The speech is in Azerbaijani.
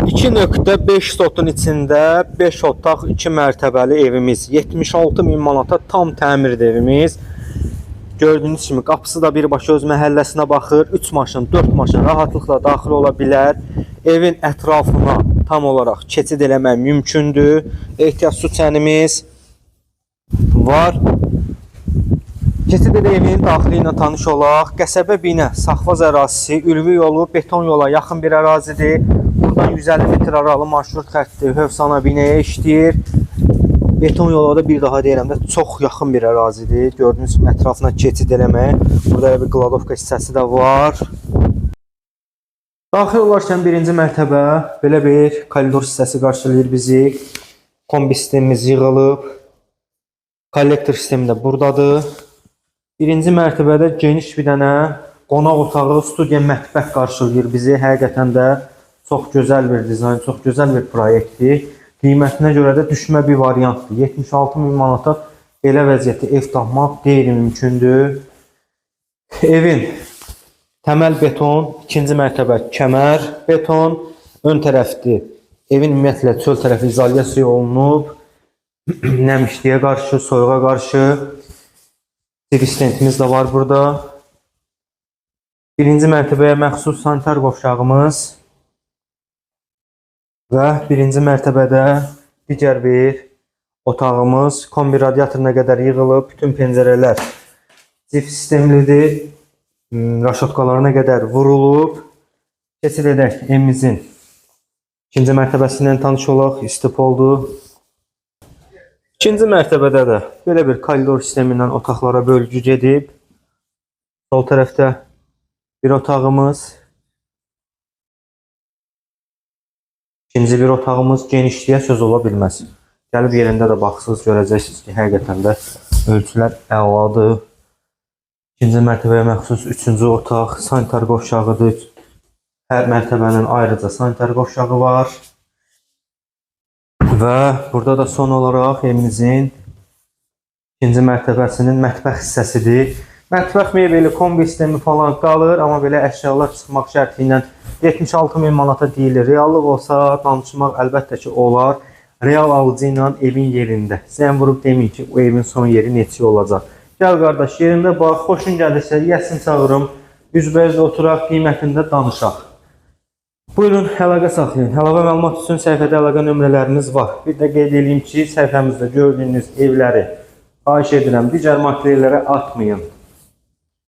2.5 sotun içində 5 otaq, 2 mərtəbəli evimiz. 76 min manata tam təmirli evimiz. Gördüyünüz kimi qapısı da birbaşa öz məhəlləsinə baxır. 3 maşın, 4 maşın rahatlıqla daxil ola bilər. Evin ətrafına tam olaraq keçid eləmək mümkündür. Ehtiyat su çənimiz var. Keçid edək evin daxili ilə tanış olaq. Qəsəbə binə, Saxvaz ərazisi, ülvi yolu, beton yola yaxın bir ərazidir. Buradan 150 metr aralı marşrut xətti Hövsana binəyə işləyir. Beton yola da bir daha deyirəm də çox yaxın bir ərazidir. Gördüyünüz kimi ətrafına keçid eləmək. Burada bir qladovka hissəsi də var. Daxil olarkən birinci mərtəbə belə bir koridor hissəsi qarşılayır bizi. Kombi sistemimiz yığılıb. Kollektor sistemi də buradadır. Birinci mərtəbədə geniş bir dənə qonaq otağı, studiya, mətbəx qarşılayır bizi. Həqiqətən də çox gözəl bir dizayn, çox gözəl bir proyektdir. Qiymətinə görə də düşmə bir variantdır. 76 min manata belə vəziyyətdə ev tapmaq qeyri-mümkündür. Evin təməl beton, ikinci mərtəbə kəmər beton, ön tərəfdir. Evin ümumiyyətlə çöl tərəfi izolyasiya olunub. Nəmişliyə qarşı, soyuğa qarşı TV stendimiz də var burada. Birinci mərtəbəyə məxsus sanitar qovşağımız və birinci mərtəbədə digər bir otağımız kombi radiatoruna qədər yığılıb, bütün pəncərələr cif sistemlidir. Raşotkalarına qədər vurulub. Keçid edək evimizin ikinci mərtəbəsindən tanış olaq. İstipoldu. İkinci mərtəbədə də belə bir koridor sistemindən otaqlara bölgü gedib. Sol tərəfdə bir otağımız. İkinci bir otağımız, genişliyə söz ola bilməz. Gəlib yerində də baxsınız, görəcəksiniz ki, həqiqətən də ölçülər əladır. İkinci mərtəbəyə məxsus üçüncü otaq, sanitar qovşağıdır. Hər mərtəbənin ayrıca sanitar qovşağı var. Və burada da son olaraq evimizin ikinci mərtəbəsinin mətbəx hissəsidir. Mətbəx mebeli, kombi sistemi falan qalır, amma belə əşyalar çıxmaq şərti ilə 76 min manata deyilir. Reallıq olsa danışmaq əlbəttə ki olar. Real alıcı ilə evin yerində. Zəng vurub deməyin ki, o evin son yeri neçə olacaq. Gəl qardaş, yerində bax, xoşun gəlirsə yəsin çağırım. Üzbəüz oturaq, qiymətində danışaq. Buyurun, əlaqə saxlayın. Əlavə məlumat üçün səhifədə əlaqə nömrələrimiz var. Bir də qeyd edeyim ki, səhifəmizdə gördüyünüz evləri xahiş edirəm, digər maklerlərə atmayın.